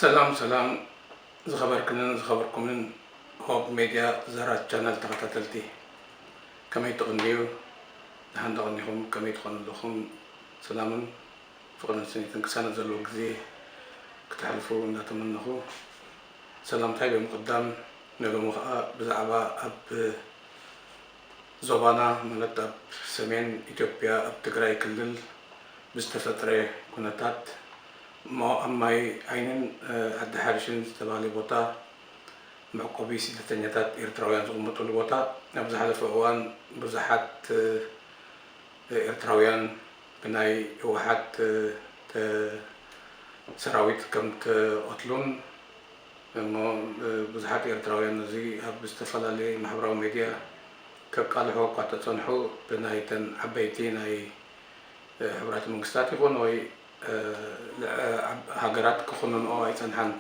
ሰላም ሰላም፣ ዝኸበርክንን ዝኸበርኩምን ሆብ ሜድያ ዘራት ቻነል ተኸታተልቲ፣ ከመይ ትቕንዩ? ደሓን ዶ ቐኒኹም? ከመይ ትኾኑ ኣለኹም? ሰላምን ፍቕርን ስኒትን ቅሳነት ዘለዎ ግዜ ክተሕልፉ እንዳተመነኹ፣ ሰላምታይ ብምቕዳም፣ ንሎሚ ኸኣ ብዛዕባ ኣብ ዞባና፣ ማለት ኣብ ሰሜን ኢትዮጵያ፣ ኣብ ትግራይ ክልል ብዝተፈጥረ ኩነታት፣ እሞ ኣብ ማይ ዓይንን፣ እ፣ ዓዲ ሓርሽን ዝተባህለ ቦታ፣ መዕቆቢ ስደተኛታት ኤርትራውያን ዝቕመጠሉ ቦታ፣ ኣብ ዝሓለፈ እዋን ብዙሓት፣ እ፣ ኤርትራውያን ብናይ ህወሓት፣ እ፣ ተ-፣ ሰራዊት ከም ተቐትሉን፣ እሞ፣ እ፣ ብዙሓት ኤርትራውያን ነዚ ኣብ ዝተፈላለየ ማሕበራዊ ሜድያ ከቃልሑ እኳ ተጸንሑ፣ ብናይተን ዓበይቲ ናይ፣ እ፣ ሕቡራት መንግስታት ይኹን ወይ፣ እ፣ ል-፣ እ፣ ዓብ-፣ ሃገራት ክኹንንኦ ኣይጸንሓን።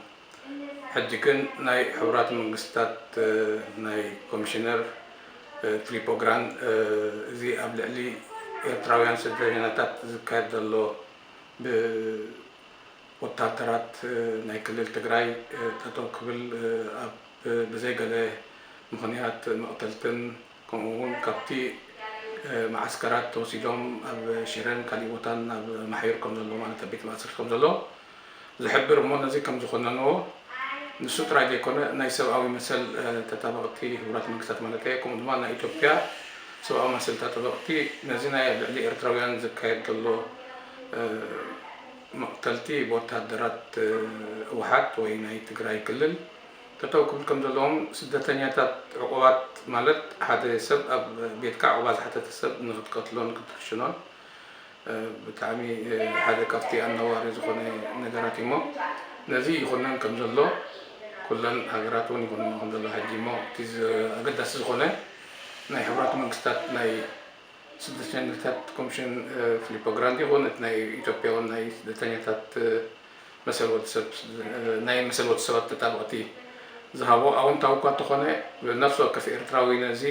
ሕጂ ግን ናይ ሕቡራት መንግስታት፣ እ፣ ናይ ኮሚሽነር፣ እ፣ ፊሊፖ ግራን፣ እ፣ እዚ ኣብ ልዕሊ ኤርትራውያን ስደተኛታት ዝካየድ ዘሎ ብ-፣ ወታደራት፣ እ፣ ናይ ክልል ትግራይ፣ እ፣ ጠጠው ክብል፣ እ፣ ኣብ ብዘይ ገለ ምኽንያት መቕተልትን ከምኡ እውን ካብቲ፣ እ፣ መዓስከራት ተወሲዶም ኣብ ሽረን ካሊእ ቦታን ኣብ ማሕዩር ከም ዘሎ፣ ማለት ኣብ ቤት ማእሰርቲ ከም ዘሎ ዝሕብር፣ እሞ ነዚ ከም ዝኾነንዎ ንሱ ጥራይ ዘይኮነ ናይ ሰብኣዊ መሰል፣ እ፣ ተጣበቕቲ፣ ሕቡራት መንግስታት ማለት እየ፣ ከምኡ ድማ ናይ ኢትዮጵያ ሰብኣዊ መሰል ተጣበቕቲ ነዚ ናይ ኣብ ልዕሊ ኤርትራውያን ዝካየድ ዘሎ፣ እ፣ መቕተልቲ ብወተሃደራት፣ እ፣ ህወሓት ወይ ናይ ትግራይ ክልል ጠጠው ክብል ከም ዘለዎም፣ ስደተኛታት ዕቑባት ማለት ሓደ ሰብ ኣብ ቤትካ ዕቑባ ዝሓተተ ሰብ ንክትቀትሎን ክትርሽኖን፣ እ፣ ብጣዕሚ፣ እ፣ ሓደ ካብቲ ኣነዋሪ ዝኾነ ነገራት እዩ። እሞ ነዚ ይኹነን ከም ዘሎ፣ ኩለን ሃገራት እውን ይኹነን ከም ዘሎ ሕጂ። እሞ እቲ ዝ-፣ ኣገዳሲ ዝኾነ ናይ ሕቡራት መንግስታት ናይ ስደተኛታት ኮሚሽን፣ እ፣ ፊሊፖ ግራንዲ ይኹን እቲ ናይ ኢትዮጵያ እውን ናይ ስደተኛታት፣ እ፣ መሰል ወዲ ሰብ፣ እ፣ ናይ መሰል ወዲ ሰባት ተጣበቕቲ ዝሃቦ ኣወንታዊ እኳ እንተኾነ፣ ነፍሲ ወከፍ ኤርትራዊ ነዚ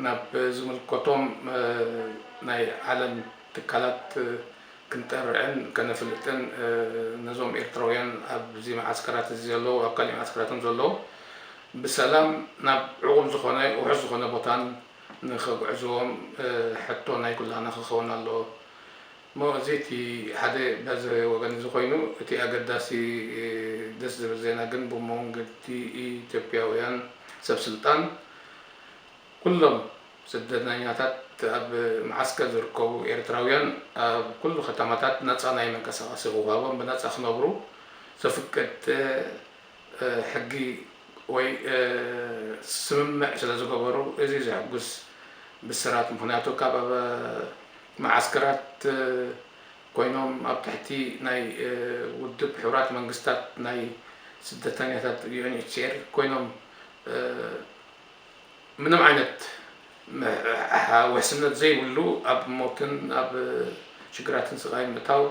ናብ ዝምልከቶም፣ እ፣ ናይ ዓለም ትካላት፣ እ፣ ክንጠርዕን ከነፍልጥን፣ እ፣ ነዞም ኤርትራውያን ኣብዚ መዓስከራት እዚ ዘለዉ፣ ኣብ ካሊእ መዓስከራት እውን ዘለዉ፣ ብሰላም ናብ ዕቑብ ዝኾነ፣ ውሑስ ዝኾነ ቦታን ንኸግዕዝዎም፣ እ፣ ሕቶ ናይ ኩላና ክኸውን ኣለዎ። እሞ እዚ እቲ ሓደ በዚ ወገን እዚ ኮይኑ፣ እቲ ኣገዳሲ፣ እ፣ ደስ ዝብል ዜና ግን፣ ብመንገዲ ኢትዮጵያውያን ሰብ ስልጣን፣ ኩሎም ስደተኛታት ኣብ መዓስከር ዝርከቡ ኤርትራውያን ኣብ ኩሉ ከተማታት ነጻ ናይ መንቀሳቐሲ ክዋቦም ብነጻ ክነብሩ ዘፍቅድ፣ እ፣ ሕጊ ወይ፣ እ፣ ስምምዕ ስለ ዝገበሩ፣ እዚ ዘሕጉስ ብስራት። ምኽንያቱ ካብ ኣብ መዓስከራት፣ እ፣ ኮይኖም ኣብ ትሕቲ ናይ፣ እ፣ ውድብ ሕቡራት መንግስታት ናይ ስደተኛታት፣ ዩ ኤን ኤች ሲ ኣር፣ ኮይኖም፣ እ፣ ምንም ዓይነት መ-፣ ውሕስነት ዘይብሉ፣ ኣብ ሞትን ኣብ ሽግራትን ስቓይን ምእታው፣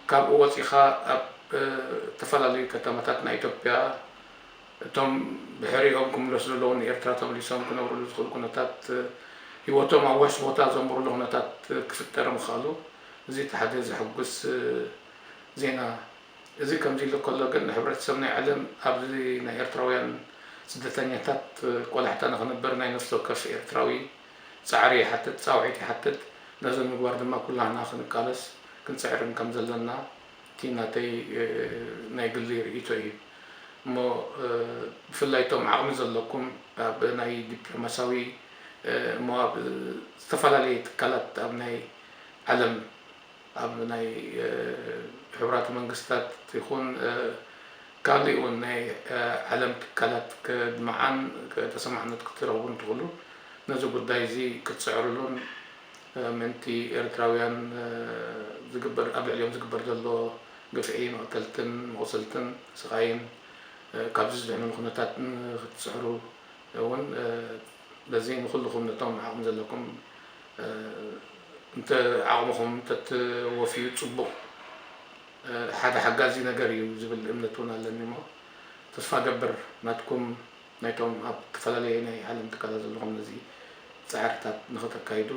ካብኡ ወጺኻ ኣብ፣ እ፣ ዝተፈላለዩ ከተማታት ናይ ኢትዮጵያ፣ እቶም ብሕሪኦም ክምለሱ ዘለዉ ንኤርትራ ተመሊሶም ክነብሩሉ ዝኽእሉ ኩነታት፣ እ፣ ህይወቶም ኣብ ውሑስ ቦታ ዘንብሩሉ ኩነታት፣ እ፣ ክፍጠር ምኽኣሉ፣ እዚ እቲ ሓደ ዘሐጉስ፣ እ፣ ዜና። እዚ ከምዚ ኢሉ ከሎ ግን፣ ሕብረተሰብ ናይ ዓለም ኣብዚ ናይ ኤርትራውያን ስደተኛታት ቆላሕታ ንኽንበር ናይ ነፍሲ ወከፍ ኤርትራዊ ጻዕሪ ይሓትት፣ ጻውዒት ይሓትት። ነዚ ንምግባር ድማ ኩላህና ክንቃለስ ክንጽዕርን ከም ዘለና እቲ ናተይ፣ እ፣ ናይ ግሊ ርእይቶ እዩ። እሞ፣ እ፣ ብፍላይ እቶም ዓቕሚ ዘለኩም ኣብ ናይ ዲፕሎማሳዊ፣ እ፣ እሞ ኣብ ዝተፈላለየ ትካላት ኣብ ናይ ዓለም ኣብ ናይ፣ እ፣ ሕቡራት መንግስታት ይኹን፣ እ፣ ካልእ እውን ናይ፣ እ፣ ዓለም ትካላት ከድምዓን ተሰማዕነት ክትረኽቡን ትኽእሉ። ነዚ ጉዳይ እዚ ክትጽዕሩሉን፣ እ፣ ምእንቲ ኤርትራውያን፣ እ፣ ዝግበር፣ ኣብ ልዕሊኦም ዝግበር ዘሎ ግፍዒ፣ መቕተልትን መቑሰልትን ስቓይን፣ እ፣ ካብዚ ዝድሕነሉ ኩነታት ንክትጽዕሩ እውን፣ እ፣ በዚ ንኹልኹም ነቶም ዓቕሚ ዘለኩም፣ እ፣ እንተ ዓቕምኹም እንተትወፍዩ ጽቡቕ፣ እ፣ ሓደ ሓጋዚ ነገር እዩ ዝብል እምነት እውን ኣለኒ እሞ፣ ተስፋ ገብር ናትኩም፣ ናይቶም ኣብ ዝተፈላለየ ናይ ዓለም ትካላት ዘለኹም ነዚ ጻዕርታት ንኽተካይዱ፣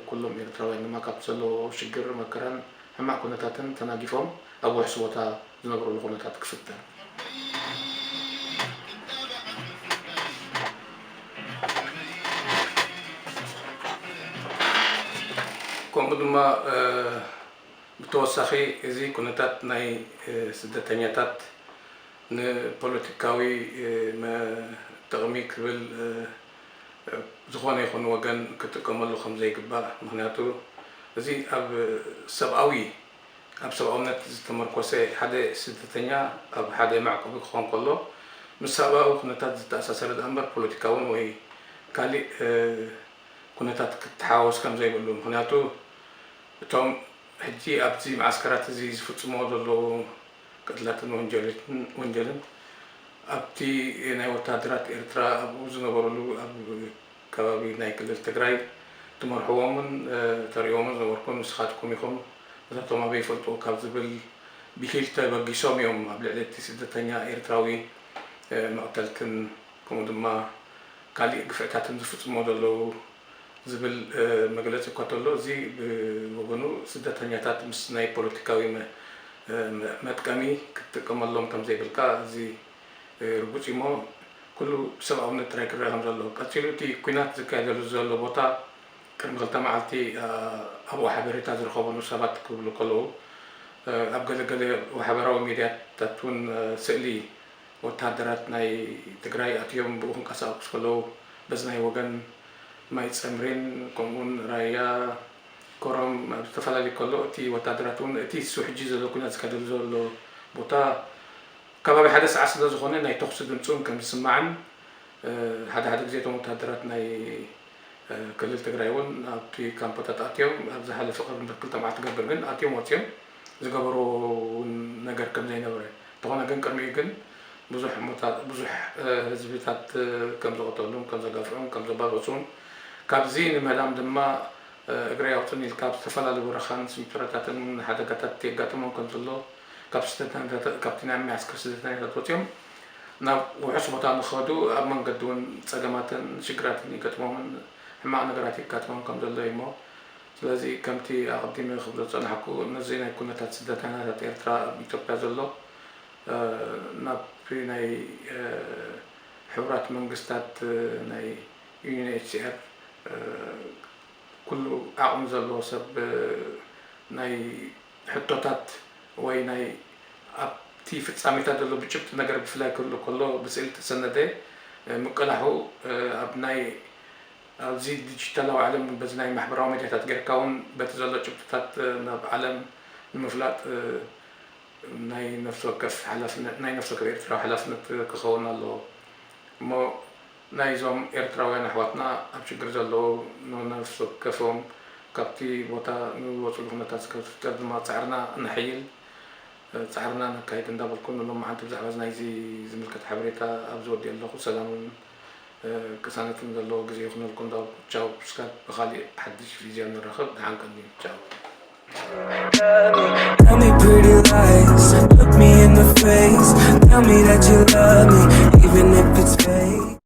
ኩሎም ኤርትራውያን ድማ ካብቲ ዘለዎ ሽግር መከራን ሕማቕ ኩነታትን ተናጊፎም ኣብ ውሕስ ቦታ ዝነብሩሉ ኩነታት ክፍጠር። ከምኡ ድማ ብተወሳኺ እዚ ኩነታት ናይ ስደተኛታት ንፖለቲካዊ ጥቕሚ ክብል ዝኾነ ይኹን ወገን ክጥቀመሉ ከም ዘይግባእ። ምኽንያቱ እዚ ኣብ ሰብኣዊ ኣብ ሰብኣውነት ዝተመርኮሰ ሓደ ስደተኛ ኣብ ሓደ መዕቆቢ ክኾን ከሎ ምስ ሰብኣዊ ኩነታት ዝተኣሳሰረ ደኣ እምበር ፖለቲካውን ወይ ካሊእ ኩነታት ክተሓዋወስ ከም ዘይብሉ። ምኽንያቱ እቶም ሕጂ ኣብዚ መዓስከራት እዚ ዝፍጽሞ ዘለዉ ቅትለትን ወንጀልን ኣብቲ ናይ ወታደራት ኤርትራ ኣብኡ ዝነበሩሉ ኣብ ከባቢ ናይ ክልል ትግራይ ትመርሕዎምን ተርእይዎምን ዝነበርኩም ንስኻትኩም ኢኹም፣ እዛቶም ኣበይ ይፈልጥዎ ካብ ዝብል ብሂል ተበጊሶም እዮም ኣብ ልዕሊ እቲ ስደተኛ ኤርትራዊ መቕተልትን ከምኡ ድማ ካሊእ ግፍዕታትን ዝፍጽሞ ዘለዉ ዝብል መግለጺ እኳ ተሎ፣ እዚ ብወገኑ ስደተኛታት ምስ ናይ ፖለቲካዊ መጥቀሚ ክትጥቀመሎም ከም ዘይብልካ እዚ ርጉጽ እሞ ኩሉ ብሰብኣውነት ጥራይ ክረአ ከም ዘለዎ ቀጺሉ እቲ ኲናት ዝካየደሉ ዘሎ ቦታ ቅድሚ ክልተ መዓልቲ ኣብኡ ሓበሬታ ዝረኸበሉ ሰባት ክብሉ ከለዉ ኣብ ገለገለ ማሕበራዊ ሚድያታት እውን ስእሊ ወታደራት ናይ ትግራይ ኣትዮም ብኡ ክንቀሳቀሱ ከለዉ በዚ ናይ ወገን ማይ ጸምሪን ከምኡውን ራያ ኮረም ኣብ ዝተፈላለዩ ከሎ እቲ ወታደራት እውን እቲ እሱ ሕጂ ዘሎ ኩናት ዝካየደሉ ዘሎ ቦታ ከባቢ ሓደ ሰዓት ስለ ዝኾነ ናይ ተኹሲ ድምፂ እውን ከም ዝስማዕን ሓደ ሓደ ግዜ እቶም ወታደራት ናይ ክልል ትግራይ እውን ኣብቲ ካምፖታት ኣትዮም ኣብ ዝሓለፈ ቅርብ ክልተ መዓልቲ ገብር ግን ኣትዮም ወፅዮም ዝገበርዎ እውን ነገር ከም ዘይነበረ እንተኾነ ግን ቅድሚኡ ግን ብዙሕ ሞታት ብዙሕ ህዝብታት ከም ዝቐተሉን ከም ዘጋፍዑን ከም ዘባበሱን ካብዚ ንምህዳም ድማ እግረይ ኣውፅን ኢልካ ኣብ ዝተፈላለዩ በረኻን ስምጥረታትን ሓደጋታት የጋጥሞም ከም ዘሎ ካብ ስደተኛታት ካብቲ ናይ መዓስከር ስደተኛታት ወፂኦም ናብ ውሑስ ቦታ ንኸዱ ኣብ መንገዲ እውን ፀገማትን ሽግራትን ይገጥሞምን ሕማቕ ነገራት ይጋጥሞም ከም ዘሎ እዩ እሞ ስለዚ ከምቲ ኣቐዲመ ክብሎ ዝፀናሕኩ ነዚ ናይ ኩነታት ስደተኛታት ኤርትራ ኣብ ኢትዮጵያ ዘሎ ናብቲ ናይ ሕቡራት መንግስታት ናይ ዩኤንኤችሲኣር ኩሉ ዓቕሚ ዘለዎ ሰብ ናይ ሕቶታት ወይ ናይ ኣብቲ ፍጻሜታት ዘሎ ብጭብጢ ነገር ብፍላይ ክህሉ ከሎ ብስእሊ ተሰነደ ምቅላሑ ኣብ ናይ ኣብዚ ዲጂታላዊ ዓለም በዚ ናይ ማሕበራዊ ሚድያታት ጌርካ እውን በቲ ዘሎ ጭብጥታት ናብ ዓለም ንምፍላጥ ናይ ነፍሲ ወከፍ ሓላፍነት ናይ ነፍሲ ወከፍ ኤርትራዊ ሓላፍነት ክኸውን ኣለዎ እሞ ናይዞም ኤርትራውያን ኣሕዋትና ኣብ ሽግር ዘለዉ ንነፍሲ ወከፎም ካብቲ ቦታ ንዝወፅሉ ኩነታት ክፍጠር ድማ ፃዕርና ነሐይል ፃዕርና ነካይድ እንዳበልኩ ንሎም መዓንቲ ብዛዕባ ናይዚ ዝምልከት ሓበሬታ ኣብዚ ወዲእ ኣለኹ ሰላምን ቅሳነትን ዘለዎ ግዜ ይኹነልኩም እንዳበልኩ ቻው ስካብ ብካሊእ ሓድሽ ቪድዮ ንራኸብ ደሓን ቀንዩ ቻው Tell me pretty lies, look me in the face. Tell me that you love me, even if it's fake.